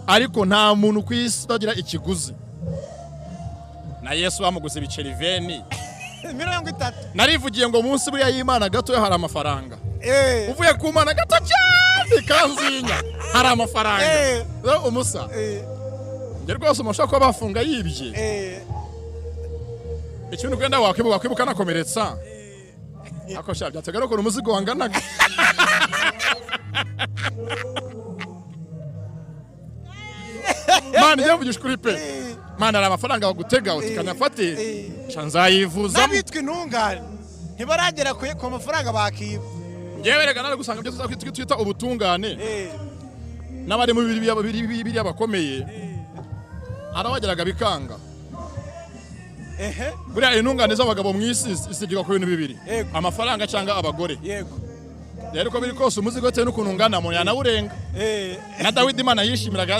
Ariko nta muntu ku isi utagira ikiguzi. Na Yesu bamuguze ibiceri 20. 30. Narivugiye ngo munsi buriya y'Imana gatoya hari amafaranga. Uvuye ku Mana gato cyane kanzinya hari amafaranga. Rero umusa, njye rwose umuntu ushobora kuba bafunga yibye, ikintu ugenda wakwibuka anakomeretsa, ako sha byategaga ukuntu umuzigo wanganaga. Mana, njye mvugisha ukuri pe. Mana, hari amafaranga bagutega uti kanyafate, sha nzayivuzamo. N'abitwa intungane ntibaragera ku mafaranga bakiba. Njyewe reka nawe gusanga ibyo twita ubutungane n'abari mu biriya bakomeye arabageraga bikanga. Buriya intungane z'abagabo mu isi isigirwa ku bintu bibiri: amafaranga cyangwa abagore. Rero uko biri kose, umuzigo bitewe n'ukuntu ungana, umuntu yanawurenga. Na Dawidi Imana yishimiraga.